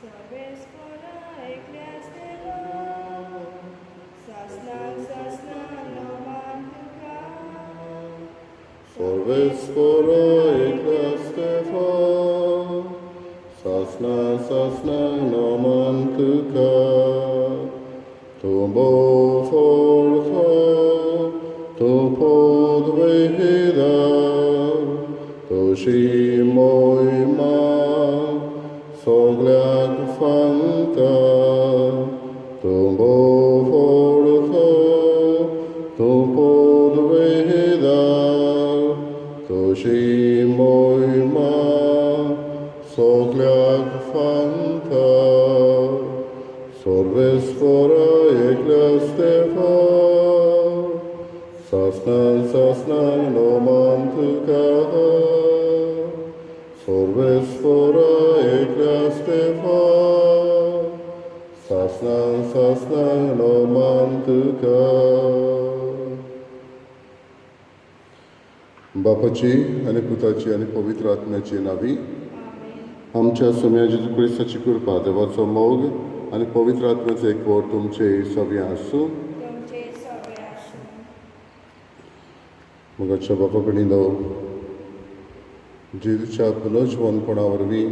सर्वेस्परा एकल्यास देवा, सासनाक सासना नोमान तुका. सर्वेस्परा एकल्यास देवा, सासना सासना नोमान तुका. Tu forza, tu podveda, tu shimoima, sogliak fanta. Tu forza, tu podveda, tu shimoima, sogliak fanta. सर्वेस्परा एकल्यास देवा, सासनान सासनान नोमान तुका. सर्वेस्परा एकल्यास देवा, सासनान सासनान नोमान तुका. बापाची आनी पुताची आनी पवित्र आत्म्याची नावी. आमच्या सोम्या जेजू क्रिस्ताची कृपा, देवाचो मोग आनी पवित्र आत्म्याचो एकवट तुमचे सगळें आसूं. मोगाच्या बापा भयणीनो, जेजूच्या पुनर्जिवनपणा वरवीं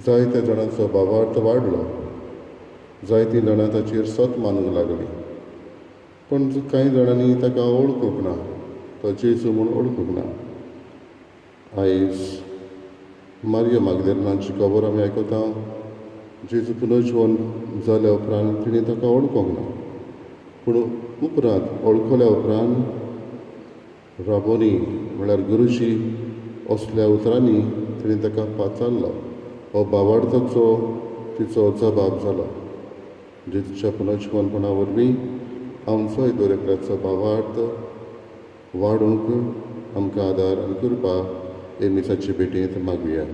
जायत्या जाणांचो भावार्थ वाडलो. जायतीं जाणां ताचेर सत मानूंक लागलीं, पूण कांय जाणांनी ताका वळखूंक ना, तो जेजू म्हूण वळखूंक ना. आयज मारिया मागदेलनाची खबर आमी आयकता. जेजू पुनर्जिवन जाल्या उपरांत तिणें ताका वळखूंक ना, पूण उपरांत वळखल्या उपरांत राबोनी म्हळ्यार गुरुजी असल्या उतरांनी तिणें ताका पाचारलो. हो भावार्थाचो तिचो जबाब जालो. जेजूच्या पुनर्जिवनपणा वरवीं आमचोय दर एकल्याचो भावार्थ वाडूंक आमकां आदार आनी कृपा हे मिसाचे भेटेंत मागुया.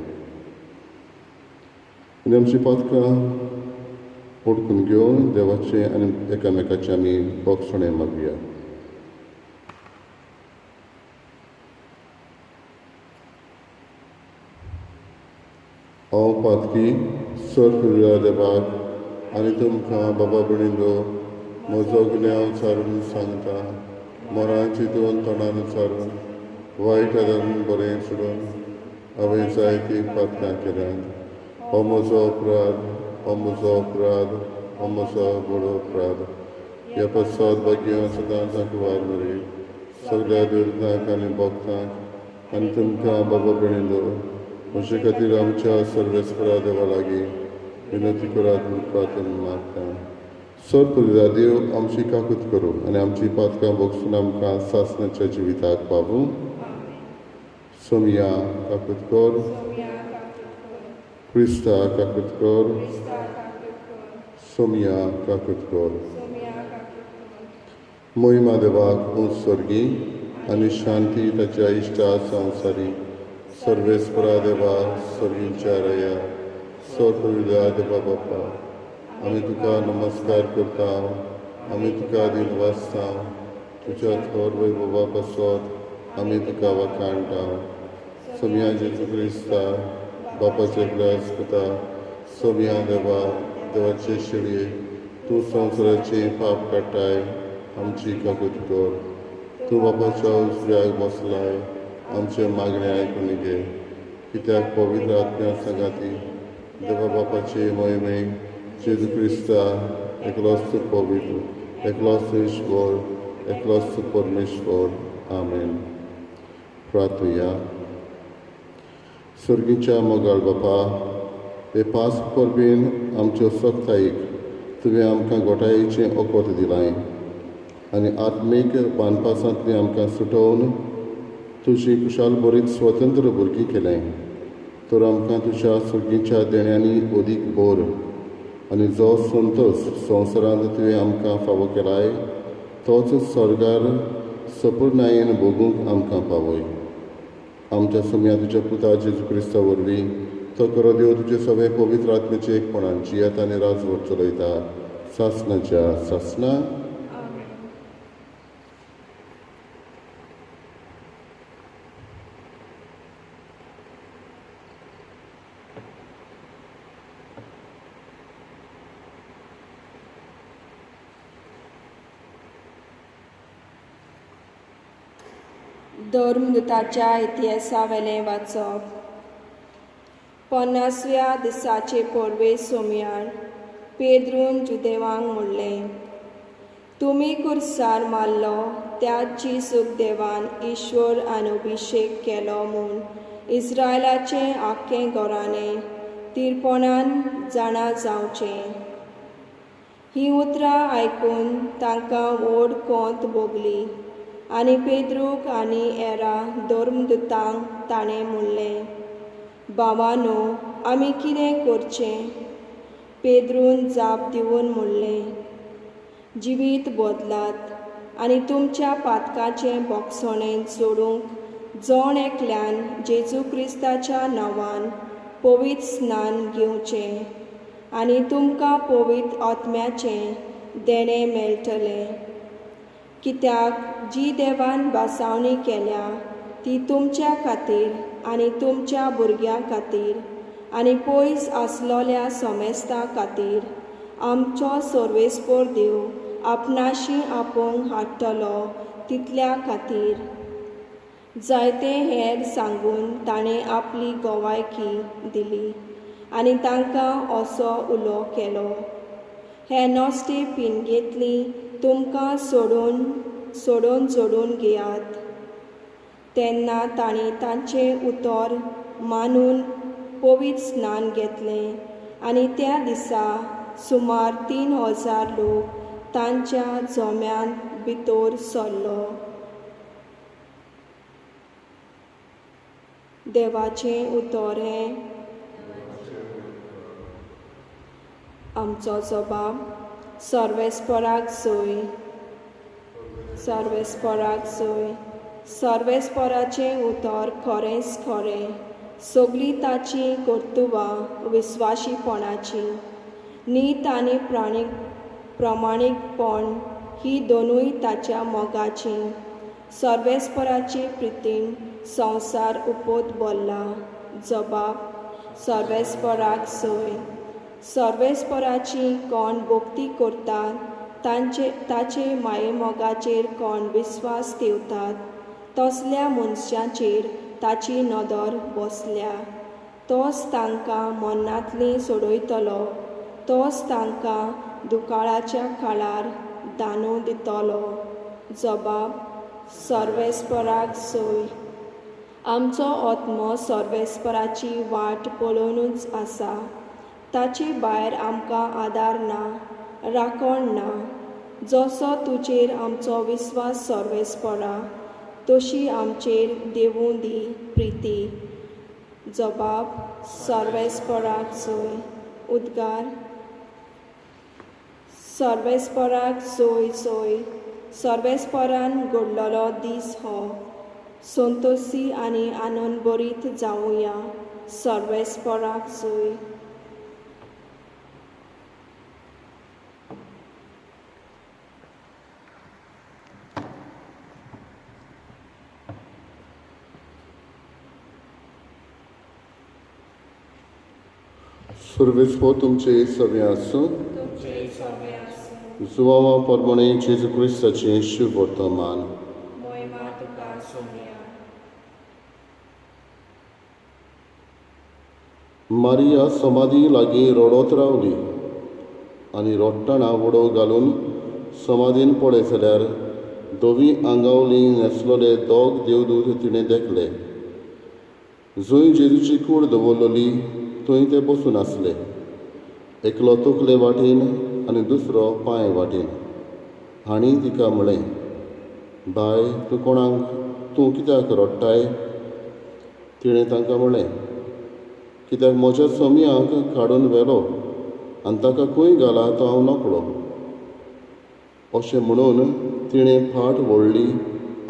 आनी आमची पातकां ओडकून घेवन देवाचें आनी एकामेकाचें आमी बोगसणें मागुया. हांव पातकी सर्व देवाक आनी तुमकां बाबा भयणीनो म्हजो गुन्यांव सारून सांगता. मरान चिंतून तोंडान सारून वायट आदारून बरें सोडून हांवें जायतीं पातकां केल्यांत. हो म्हजो अपराध, हो म्हजो अपराध, हो म्हजो व्हड अपराध. ह्या पसाद भाग्य सदांच वार मरी सगळ्या दुर्गांक आनी भक्तांक आनी तुमकां बाबा भयणीनो म्हजे खातीर आमच्या सर्वेस्परा देवा लागीं विनंती करात म्हूण प्रार्थना मागता. सर्व देव आमची काकूत करूं आनी आमची पातकां भोगसून आमकां सासणाच्या जिविताक पावूं. सोमया काकूत कर, क्रिस्ता काकूत कर, सोमया काकूत कर. मोहिमा देवाक उत्सर्गी आनी शांती ताच्या इश्टा संवसारी. सर्वेस्परा देवा, सर्गींच्या रया, सर्व देवा बापा, आमी तुका नमस्कार करता, आमी तुका दिन वाचता. तुज्या थोर वैभवा पासत आमी तुका वाखाणटा. सोमया जेजू क्रिस्ता बापाचे ग्लास पुता, सोमया देवा, देवाचे शिळये, तूं संवसाराचें पाप काडटाय, आमची काकूत कर. तूं बापाच्या उजव्याक बसलाय, आमचें मागणें आयकून घे. कित्याक पवित्र आत्म्या सांगाती देवा बापाचे मोहिमेक जेजू क्रिस्ता एकलोच पवित्र, एकलोच ईश्वर, एकलोच परमेश्वर. आमेन. प्रार्थुया. सर्गीच्या मोगाळ बापा, हे पास परबेन आमच्यो सक्ताईक तुवें आमकां गोठायेचें ओकोत दिलां आनी आत्मीक बांदपासांतली आमकां सुटोवन तुजी कुशाल बरीच स्वतंत्र भुरगीं केलें. तर आमकां तुज्या सर्गीच्या देण्यांनी अदीक बोर आनी जो संतोश संवसारांत तुवें आमकां फावो केलाय तोच स्वर्गार सपूर्णायेन भोगूंक आमकां पावय. आमच्या सोम्या तुज्या पुता जेजू क्रिस्ता वरवीं तो करो देव तुजे सगळे पवित्र आत्म्याचे एकपणान जियेता आनी राजवट चलयता सासणाच्या सासणा. धर्मदूताच्या इतिहासावेलें वाचप. 50व्या दिसाचे पोरवे सोमयार पेद्रून जुदेवांक म्हणलें, तुमी कुर्सार मारलो त्या जेजूक देवान ईश्वर आनी अभिशेक केलो म्हूण इस्रायलाचें आख्खें घराणें तिरपणान जाणा जावचें. हीं उतरां आयकून तांकां व्हड कोंत भोगली आनी पेद्रूक आनी एरा धर्मदूतांक ताणें म्हणलें, भावानो, आमी कितें करचें? पेद्रून जाप दिवन म्हणलें, जिवीत बदलात आनी तुमच्या पातकाचें बोगसणें जोडूंक जण एकल्यान जेजू क्रिस्ताच्या नांवान पवित्र स्नान घेवचें आनी तुमकां पवित्र आत्म्याचें देणें मेळटलें. कित्याक जी देवान भासावणी केल्या ती तुमच्या खातीर आनी तुमच्या भुरग्यां खातीर आनी पयस आसलोल्या समेस्तां खातीर आमचो सर्वेस्पर देव आपणाशी आपोवंक हाडटलो तितल्या खातीर. जायते हेर सांगून ताणें आपली गोवायकी दिली आनी तांकां असो उलो केलो, हे नश्टे पिणगेंतली तुमकां सोडून सोडून जोडून घेयात. तेन्ना तांणी तांचें उतर मानून पवित्र स्नान घेतलें आनी त्या दिसा सुमार 3000 लोक तांच्या जम्यांत भितर सरलो. देवाचें उतर हें आमचो जबाब. सर्वेस्पराक सोय, सर्वेस्पराक सोय. सर्वेस्पराचें उतर खरेंच खरें, सगळीं ताचीं कर्तुबां विस्वाशीपणाचीं. नीत आनी प्रामाणीकपण ही दोनूय ताच्या मोगाचीं. सर्वेस्पराचे प्रितीन संवसार उपोत भरला. जबाब सर्वेस्पराक सोय. सर्वेस्पराची कोण भक्ती करतात ताचे मायेमोगाचेर कोण विस्वास ठेवतात तसल्या मनशाचेर ताची नदर बसल्या. तोच तांकां मरणांतली सोडयतलो, तोच तांकां दुकाळाच्या काळार दानू दितलो. जबाब सर्वेस्पराक सोय. आमचो आत्मो सर्वेस्पराची वाट पळोवनूच आसा. ताचे भायर आमकां आदार ना, राखण ना. जसो तुजेर आमचो विस्वास सर्वेस्परा, तशी आमचेर देवूं दी प्रिती. जबाब सर्वेस्पराक सोय. उद्गार सर्वेस्पराक सोय सोय. सर्वेस्परान घडलेलो दीस हो, संतोशी आनी आनंदभरीत जावया. सर्वेस्पराक सोय. सर्वेस्पर तुमचे सगळे आसूं. जुवावा परमणे जेजू क्रिस्ताचें शुभ वर्तमान. मारिया समाधी लागीं रडत रावली आनी रडटना उडो घालून समाधीन पळय जाल्यार धवी आंगावली न्हेसलेले दोग देवदूत तिणें देखले. जंय जेजूची कूड दवरलेली थंय ते बसून आसले, एकलो तकले वाटेन आनी दुसरो पांय वाटेन. हांणी तिका म्हळें, बाय, तूं कोणाक तूं कित्याक रडटाय? तिणें तांकां म्हळें, कित्याक म्हज्या सोमयाक काडून व्हेलो आनी ताका खंय घाला तो हांव नकळो. अशें म्हणून तिणें फाट व्हडली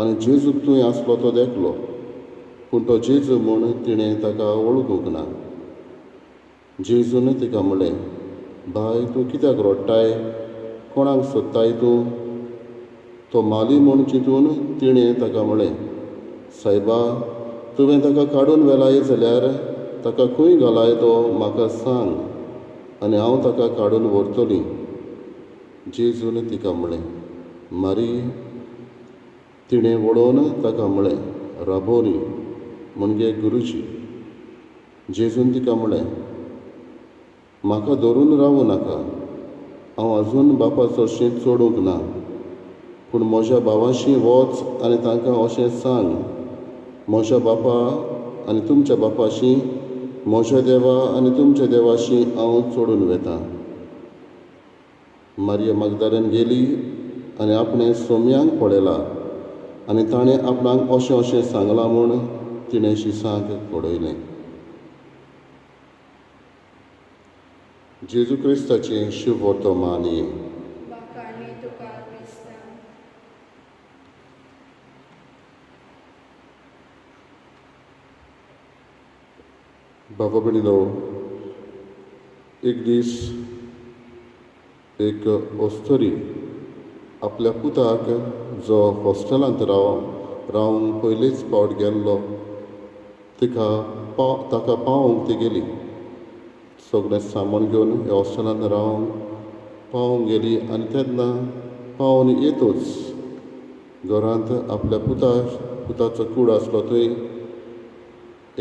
आनी जेजूक थंय आसलो तो देखलो, पूण तो जेजू म्हूण तिणें ताका वळखूंक ना. जेजून तिका म्हळें, बाय, तूं कित्याक रडटाय? कोणाक सोदताय तूं? तो माली म्हूण चिंतून तिणें ताका म्हळें, सायबा, तुवें ताका काडून व्हेलाय जाल्यार ताका खंय घालाय तो म्हाका सांग आनी हांव ताका काडून व्हरतली. जेजून तिका म्हळें, मारी. तिणें वळोवन ताका म्हळें, राबोनी, म्हणजे गुरुजी. जेजून तिका म्हळें, म्हाका धरून रावूं नाका, हांव अजून बापा चडशीं चडूंक ना, पूण म्हज्या भावाशी वच आनी तांकां अशें सांग, म्हज्या बापा आनी तुमच्या बापाशी, म्हज्या देवा आनी तुमच्या देवाशी हांव चडून वेता. मारिया मागदालेन गेली आनी आपणें सोम्यांक पळयला आनी ताणें आपणाक अशें अशें सांगलां म्हूण तिणें शिसांक कळयलें. जेजू क्रिस्ताचें शुभवर्तमान. बाबा भयणीनो, एक दीस एक अस्तुरी आपल्या पुताक जो हॉस्टेलांत रावंक पयलीच फावट गेल्लो ताका पावोवंक ती गेली. सगळें सामान घेवन ह्या हॉस्टेलांत रावंक पावोवंक गेली आनी तेन्ना पावोवन येतूच घरांत आपल्या पुताचो कूड आसलो थंय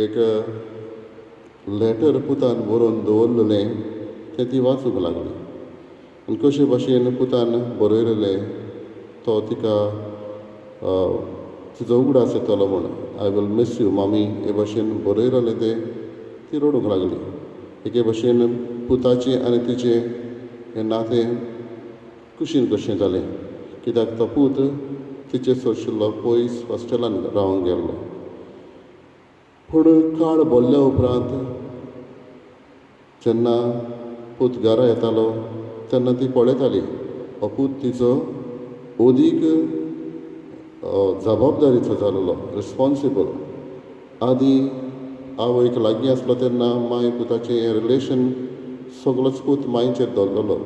एक लेटर पुतान बरोवन दवरलेलें तें ती वाचूंक लागली. आनी कशे भाशेन पुतान बरयलेलें तो तिका तिजो उगडास येतलो म्हूण, I will miss you mummy हे भाशेन बरयलेलें तें ती रडूंक लागली. एके भाशेन पुताचें आनी तिचें हें नातें कुशीन कशें जालें, कित्याक तो पूत तिचे सरशिल्लो पयस हॉस्टेलान रावंक गेल्लो. पूण काळ भरल्या उपरांत जेन्ना पूत घरा येतालो तेन्ना ती पळयताली हो पूत तिचो अदीक जबाबदारीचो जाल्लो, रिस्पोन्सिबल. आदी आवयक लागीं आसलो तेन्ना माय पुताचें हें रिलेशन सगळोच पूत मायचेर दवरलेलो,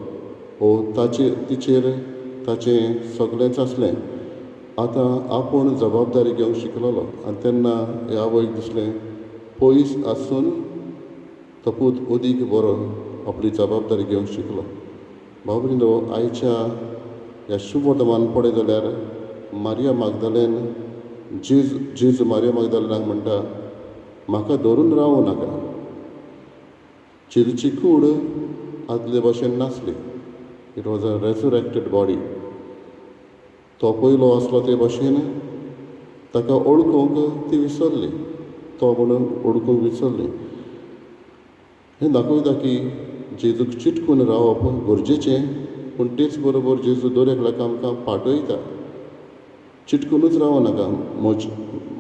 हो ताचेर तिचेर ताचें सगळेंच आसलें. आतां आपूण जबाबदारी घेवंक शिकलेलो आनी तेन्ना हे आवयक दिसलें पयस आसून तो पूत अदीक बरो आपली जबाबदारी घेवंक शिकलो. भाव भयणीनो, आयच्या ह्या शुभवर्तमान पळयत जाल्यार मारिया मागदालेन जेजू मारिया मागदालेनाक म्हणटा, म्हाका धरून रावूं नाका. जेजूची कूड आदले भशेन नासली. It was a resurrected body. तो पयलो आसलो ते भशेन ताका ओळखूंक ती विसरली, तो म्हणून ओळखूंक विसरली. हें दाखयता की जेजूक चिटकून रावप गरजेचें, पूण तेच बरोबर जेजू दर एकल्याक आमकां पाठयता, चिटकुनूच रावूं नाका,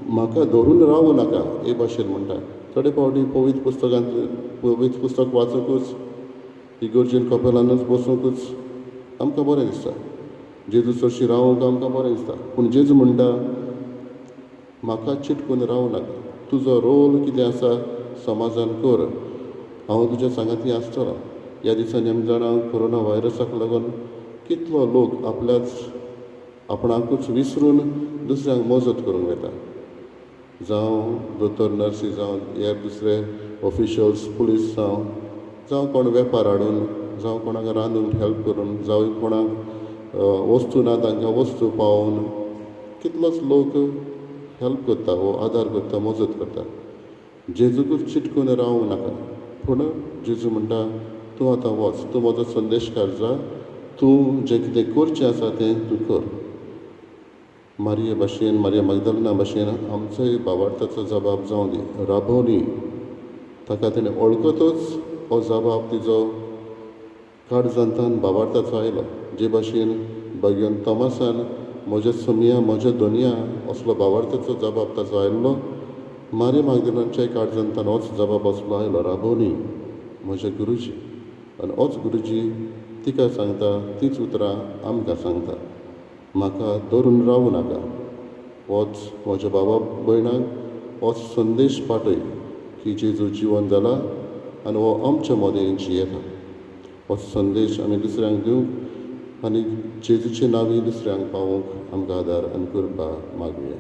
म्हाका धरून रावूं नाका हे भाशेन म्हणटा. थोडे फावटी पवित्र पुस्तकांत पवित्र पुस्तक वाचुंकूच, इगर्जेन कपेलानूच बसुंकूच आमकां बरें दिसता, जेजू चडशी रावंक आमकां बरें दिसता. पूण जेजू म्हणटा म्हाका चिटकून रावूं नाका, तुजो रोल कितें आसा समाजान कर, हांव तुज्या सांगाती आसतलो. ह्या दिसांनी आमी जाणा कोरोना व्हायरसाक लागून कितलो लोक आपल्याच आपणाकूच विसरून दुसऱ्यांक मजत करूंक वता, जावं दोतोर नर्सी जावं हेर दुसरे ऑफिशियल्स पुलीस जावं, जावं कोण वेपार हाडून, जावं कोणाक रांदूंक हेल्प करून, जावं कोणाक वस्तू ना तांकां वस्तू पावोवन कितलोच लोक हेल्प करता, हो आदार करता, मजत करता. जेजूकूच चिटकून रावूंक नाका, पूण जेजू म्हणटा तूं आतां वच, तूं म्हजो संदेशकार जा, तूं जें कितें करचें आसा तें तूं कर. मारिया भाशेन, मारिया मागदालेना भाशेन आमचोय भावार्थाचो जबाब जावं दी, राबोनी. ताका तेणें वळखतूच हो जबाब तिजो काळजांतान भावार्थाचो आयलो. जे भाशेन भगवान तोमासान म्हज्या सोमिया म्हज्या दोनिया असलो भावार्थाचो जबाब ताचो आयिल्लो, मारिया मागदालेनाच्याय काळजांतान होच जबाब असलो आयलो, राबोनी म्हज्या गुरुजी. आनी होच गुरुजी तिका सांगता तीच उतरां आमकां सांगता, म्हाका धरून रावूं नाका, वच म्हज्या बाबा भयणाक होच संदेश पाठय की जेजू जिवन जाला आनी हो आमच्या मदें जियेता. हो संदेश आमी दुसऱ्यांक दिवंक आनी जेजूचे नांवी दुसऱ्यांक पावोवंक आमकां आदार आनी कृपा मागुया.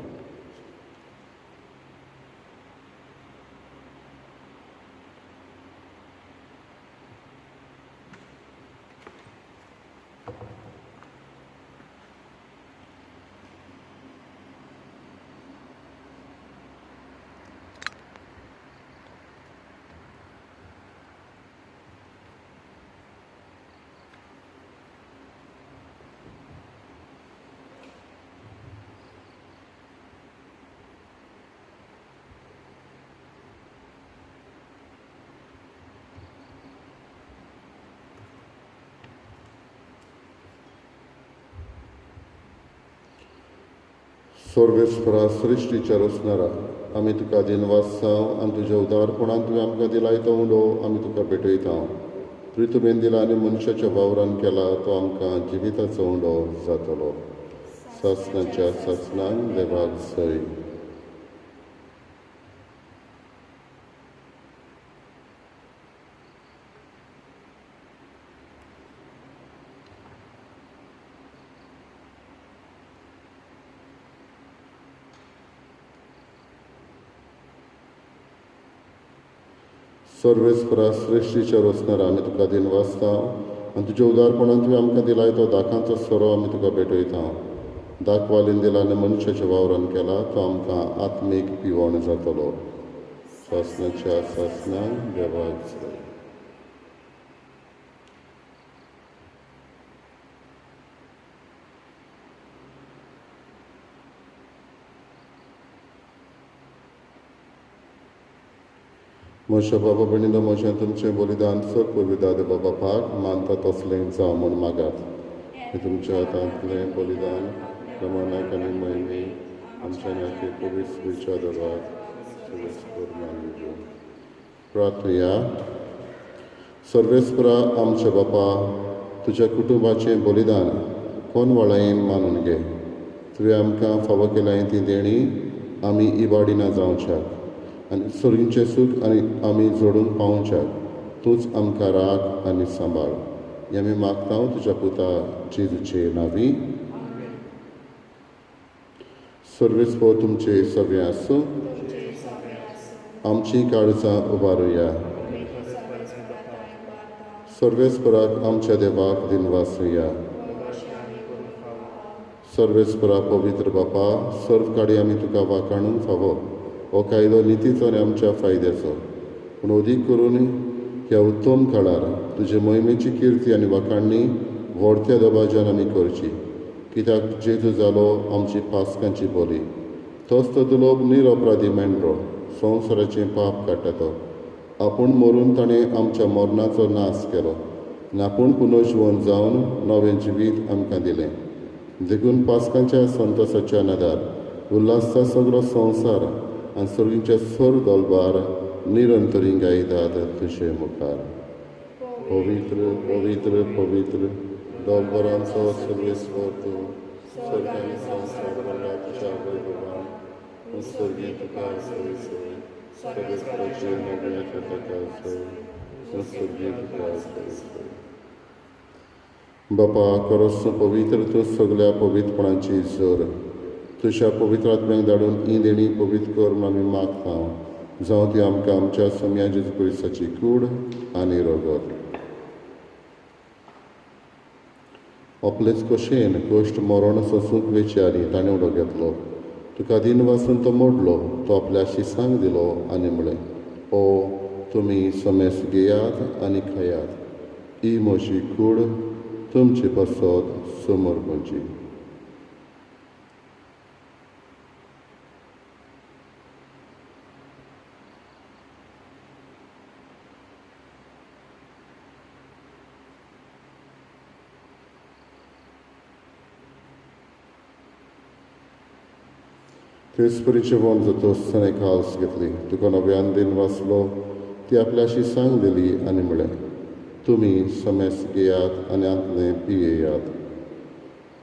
सर्वेस्परा सृश्टीच्या रचणारा आमी तुका दिनवासाव आनी तुज्या उदारपणान तुवें आमकां दिलाय तो उंडो आमी तुका भेटयता. तुवें तुवें दिला आनी मनशाच्या वावरान केला तो आमकां जिविताचो उंडो जातलो. सासणाच्या सासणांक देवाक जय. सर्वेस्परा सृश्टीच्या रचणारा आमी तुका दिनवासता आनी तुज्या उदारपणान तुवें आमकां दिलाय तो दाकांचो सोरो आमी तुका भेटयता. दाखवालीन दिला आनी मनशाच्या वावरान केला तो आमकां आत्मीक पिवण जातलो. सासणाच्या सासणांक देवाक जय. म्हज्या बाबा भयणीनो, म्हजें तुमचें बलिदान सर बाबा पाक मानता तसलें जावं म्हूण मागात. हें तुमच्या हातांतलें बलिदान प्रमाणाक आनी महिमे आमच्या नाते पवित्र देवाक मानून दिवं. प्रार्थया. सर्वेस्परा आमच्या बापा, तुज्या कुटुंबाचें बलिदान कोण वळायेन मानून घे. तुवें आमकां फावो केलां ती देणी आमी इबाडिना जावच्याक आनी सर्गीचें सूख आनी आमी जोडूंक पावोवच्याक तूंच आमकां राख आनी सांबाळ. हें आमी मागता तुज्या पुता जेजूचे नांवी. सर्वेस्पर तुमचे सगळें आसूं. आमची काळजां उबारुया. सर्वेस्पराक आमच्या देवाक दिनवासुया. सर्वेस्परा पवित्र बापा, सर्व काडी आमी तुका वाखाणूंक फावो. हो कायदो नितीचो आनी आमच्या फायद्याचो, पूण अदीक करून ह्या उत्तम काळार तुजे मोहिमेची किर्ती आनी वाखाणणी व्हडत्या दबाज्यान आमी करची. कित्याक जेजू जालो आमची पास्कांची बोली, तोच तो दुलोब निरपराधी मेंढरो संवसाराचें पाप काडटा तो. आपूण मरून ताणें आमच्या मरणाचो नाश केलो आनी आपूण पुनर्जिवन जावन नवें जिवीत आमकां दिलें. देखून पास्कांच्या संतोसाच्या नदार उल्हासता सगळो संवसार आनी सर्गीच्या सर दलबार निरंतरी गायतात तुजे मुखार. पवित्र पवित्र पवित्र दलबरांचो सर्वेस्पर तूं, स्वर्गांनी संवसार भरला तुज्या वैभवान. सर्गी तुका सय सय, सर्वेस्पराचे नगरे तुका सय, सर्गी तुका सय सय. बापा, खरोच पवित्र तूं सगळ्या पवित्रपणाची जोर. तुज्या पवित्र आत्म्याक धाडून ही देणी पवित्र कर म्हूण आमी मागता. जावं ती आमकां आमच्या सम्या जेजू क्रिस्ताची कूड आनी रगत. आपलेच कशेन कश्ट मरण सोंसूंक वेचे आनी ताणें उडो घेतलो. तुका दिनवासून तो मोडलो, तो आपल्या शिसांक दिलो आनी म्हळें, ओ तुमी समेस घेयात आनी खायात, ही म्हजी कूड तुमचे पासत समर्पणची. तेच परी जेवण जातच ताणें काल्स घेतली, तुका नव्यान दिन वाचलो, ती आपल्या शिसांक दिली आनी म्हळें, तुमी समेस घेयात आनी आंतलें पियेयात.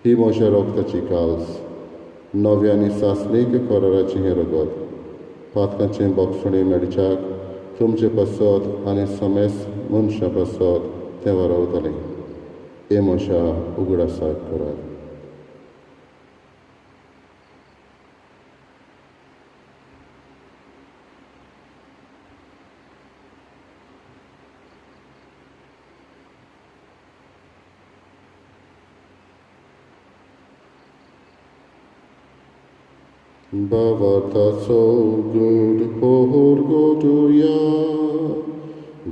ही म्हज्या रगताची काल्स, नव्या आनी सासणीक कराराचें हें रगत, पातकांचें बोगसणें मेळच्याक तुमचे पासत आनी समेस मनशां पासत तें वरवतलें. हें म्हज्या उगडासाक करात. Bhavartha so good porgoduya,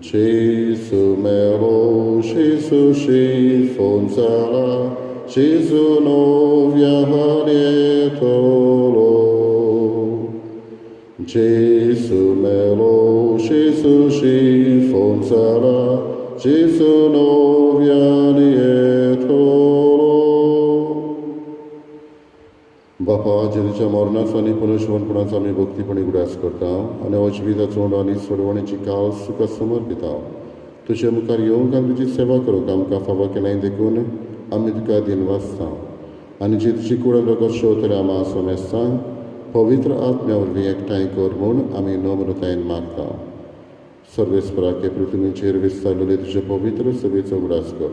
Jesu mero, Jesu shifonzala, Jesu novia hanietolo. Jesu mero, Jesu shifonzala, Jesu novia hanietolo. Bapa, जेजूच्या मरणाचो आनी पुनर्जिवनपणाचो आमी भक्तीपणी उगडास करता आनी हो जिविताचो उंडो आनी सोडवणेची कास तुका समर्पिता. तुजे मुखार येवंक आनी तुजी सेवा करूंक आमकां फावो केलें देखून आमी तुका दिनवासता. आनी जेजूची कूड आनी रगत शेवतल्या आमा समेस्तांक पवित्र आत्म्या वरवीं एकठांय कर म्हूण आमी नम्रतायेन मागता. सर्वेस्पराक हे पृथ्वीचेर विस्तारलेले तुजे पवित्र सभेचो उगडास कर.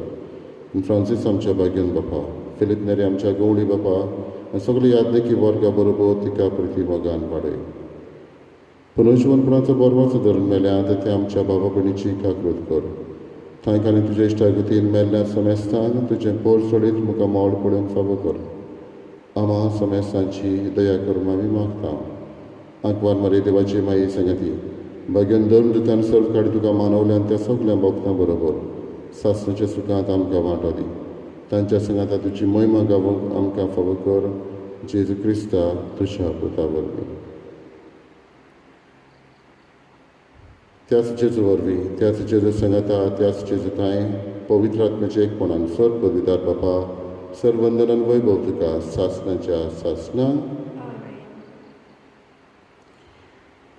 फ्रांसीस आमच्या भाग्यन बापा, फिलीप नेरी आमच्या गवळी बापा आनी सगळे यादनिकी वर्गा बरोबर तिका प्रिती मोगान वाडय. पुनर्जिवनपणाचो बरवाचो धरून मेल्या ते आमच्या बाबा भयणीची काकृत कर. तांकां आनी तुज्या इश्टागतीन मेल्ल्या समेस्तांक तुजें पोर सोडीत मुखार मोल पळोवंक फावो कर. आमा समेस्तांची दया करून आमी मागता. आंकवार मारी देवाची माई संगती भाग्यान धर्म दितान सर्व काडी तुका मानवल्यान त्या सगल्या भक्तां बरोबर सासणाच्या सुखांत आमकां वांटो दी. तांच्या संगाता तुजी महिमा गावोवंक आमकां फावो कर. जेजू क्रिस्ता तुज्या पुता वरवीं. त्याच जेजू वरवीं, त्याच जेजू संगाता, त्याच जेजू थांय पवित्र आत्म्याच्या एकपणान सर्व पवित्र बापा सर्व वंदनान वैभव तुका सासणाच्या सासणा.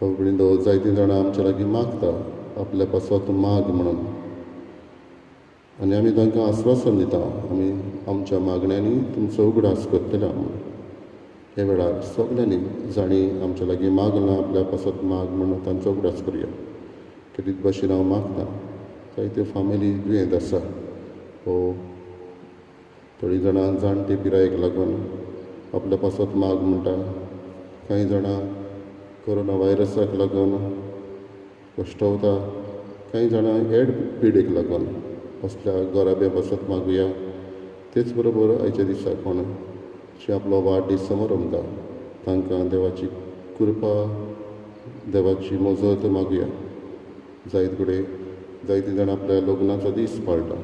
बाबा जायतीं जाणां आमच्या लागीं मागता आपल्या पासत माग म्हणून आनी आमी तांकां आस्वासन दिता आमी आमच्या मागण्यांनी तुमचो उगडास करतले म्हणून. हे वेळार सगल्यांनी जांणी आमच्या लागीं मागलां आपल्या पासत माग म्हणून तांचो उगडास करुया. खेरीत भाशेन हांव मागता जायत्यो फामिली दुयेंत आसा हो थोडीं जाणां जाणटे पिरायेक लागून आपल्या पासत माग म्हणटा. कांय जाणां कोरोना व्हायरसाक लागून कश्टवता, कांय जाणां हेड पिडेक लागून असल्या घराब्या पासत मागुया. तेच बरोबर आयच्या दिसा कोण जे आपलो वाडदीस समारंभता तांकां देवाची कृपा देवाची मजत मागुया. जायत कडेन जायतीं जाणां आपल्या लग्नाचो दीस पाळटा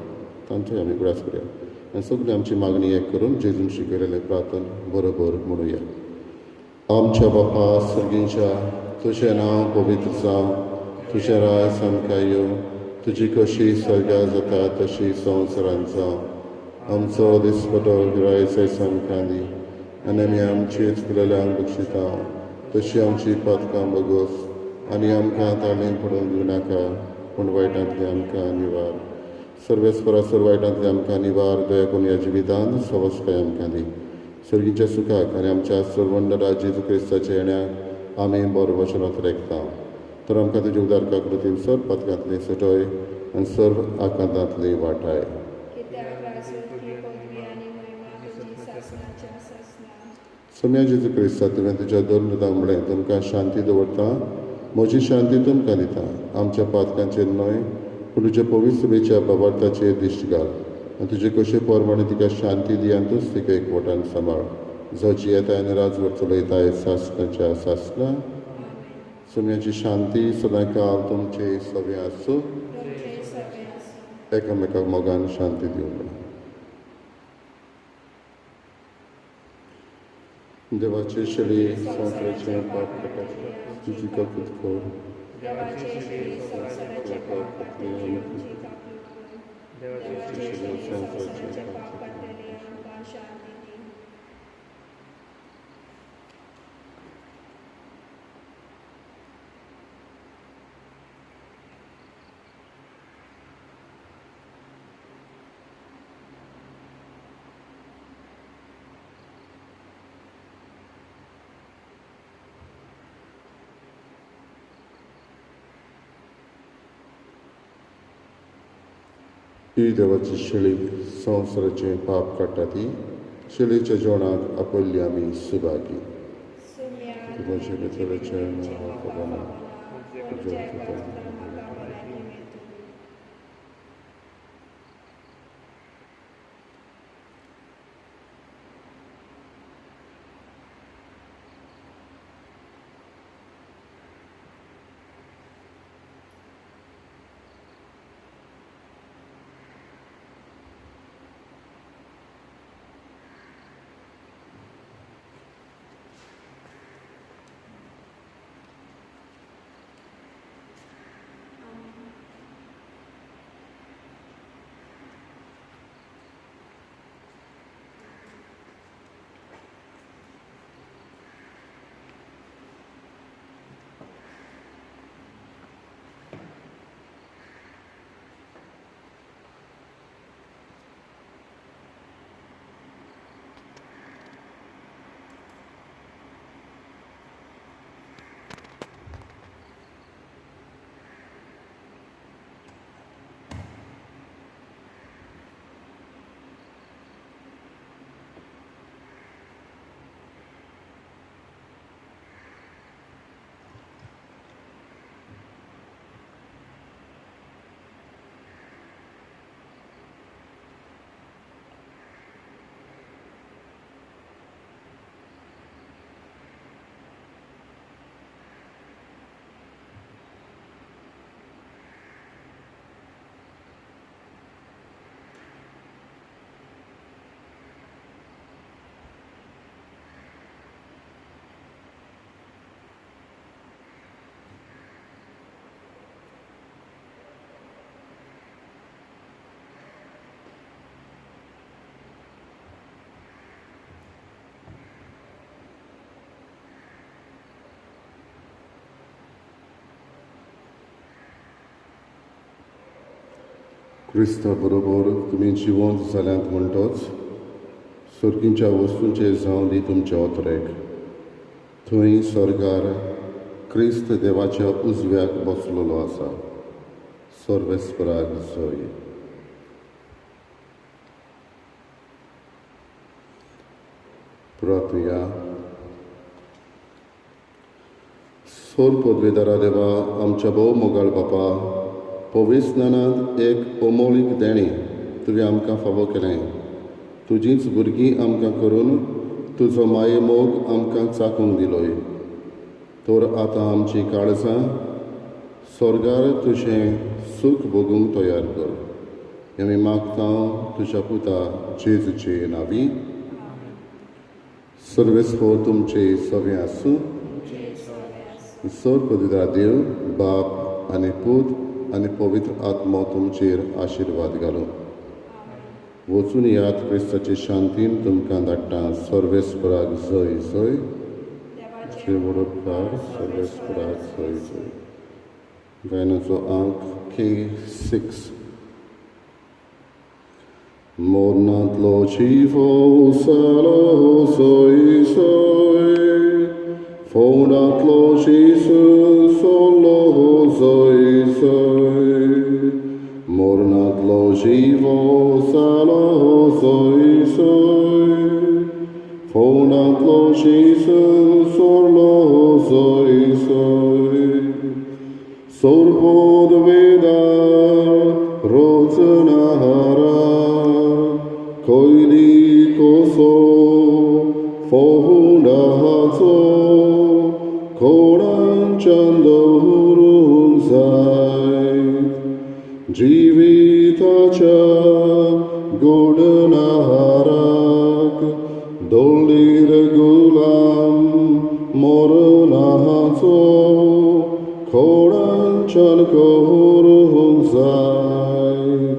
तांचोय आमी उगडास करुया आनी सगळी आमची मागणी एक करून जेजून शिकयलेलें प्रार्थन बरोबर म्हणुया. आमच्या बापा सर्गींच्या, तुजें नांव पवित्र जावं, तुजें राज आमकां येवं, तुजी कशी सर्गार जाता तशी संवसारांत जावं. आमचो दिसपटो गिरायस आमकां दी आनी आमी आमची चुकलेल्यांक बक्षिता तशी आमची पातकां बगोस आनी आमकां ताळें पडूंक दिवं नाका, पूण वायटांतली आमकां निवार. सर्वेस्परा सर्व वायटांतली आमकां निवार. दया करून ह्या जिवितांत सवसकाय आमकां दी. सर्गीच्या सुखाक आनी आमच्या सर्वंडरा जेजू क्रिस्ताच्या येण्याक आमी बरो वचनांत रेखता. तर आमकां तुज्या उदार काकृतीन सर्व पातकांतली सुटय आनी सर्व आकांतांतली वाटाय. सोम्या जेजू क्रिस्ता, तुवें तुज्या दोन दुतांक म्हणलें, तुमकां शांती दवरता, म्हजी शांती तुमकां दिता. आमच्या पातकांचेर न्हय पूण तुज्या पवित्र सभेच्या बाबार्थाचेर दिश्ट घाल आनी तुजे कशे प्रमाणे तिका शांती दी आनी तूंच तिका एकवटान सांबाळ. जो जियेताय आनी राजवट चलयताय सासणाच्या सासणा. सोम्याची शांती सदांकाल तुमचे सगळें आसूं. एकामेकाक मोगान शांती दिवं. देवाचे शेळी संवसाराचें पाप काडटा, तुजी काकूत कर. देवाचे शेळी संवसाराचें पाप काडटा. ही देवाची शेळी संवसाराचें पाप काडटा ती शेळीच्या जेवणाक आपयल्ली आमी सुभागी. तुज्या भितरचें नांव खबर तुज्या क्रिस्ता बरोबर तुमी जिवंत जाल्यांत म्हणटोच सर्गीच्या वस्तूंचेर जावं दी तुमचे ओतरेक. थंय स्वर्गार क्रिस्त देवाच्या उजव्याक बसलेलो आसा. सर्वेस्पराक जय. प्रार्थुया. सोर पदवेदारा देवा, आमच्या भोव मोगाळ बापा, पविस्नानांत एक अमोलीक देणें तुवें आमकां फावो केलें. तुजींच भुरगीं आमकां करून तुजो माये मोग आमकां चाकूंक दिलोय. तर आतां आमचीं काळजां स्वर्गार तुजें सूख भोगूंक तयार कर. आमी मागता तुज्या पुता जेजूचे नांवी. सर्वेस्पर तुमचे सगळें आसूं. सर पवित्र देव बाप आनी पूत आनी पवित्र आत्मो तुमचेर आशिर्वाद घालूं. वचून याद क्रिस्ताचे शांतीन तुमकां धाडटा. सर्वेस्पराक जय जय. उपकार. सर्वेस्पराक जय जय. गायनाचो आंक K6. मोरनांतलो चिफो सालो सोय सोय, फोंडांतलो शिसू सोलो सोय सोय, मोरनांतलो शिवो सालो सोय सोय, फोंडांतलो शिसू सोलो सोय सोय, सोरपोद वेदार रोचनाहारा कोयली कोसो फोंडाचो खोडांच्यान दवरूंक जायत जिविताच्या गोडनाहाराक दोळीर गुलाम मरणाचो खोडांच्यान करूंक जायत.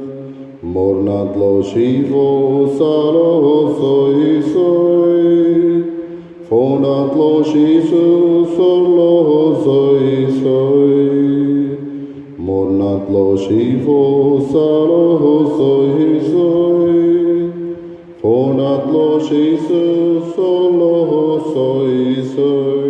मोरनांतलो शिवो सालो सोय सोय, फोंडांतलो शिसू सोरलो सोय सोय, मोरनांतलो शिवो सालो सोय सोय, फोंडांतलो शिसू सोरलो सोय सोय.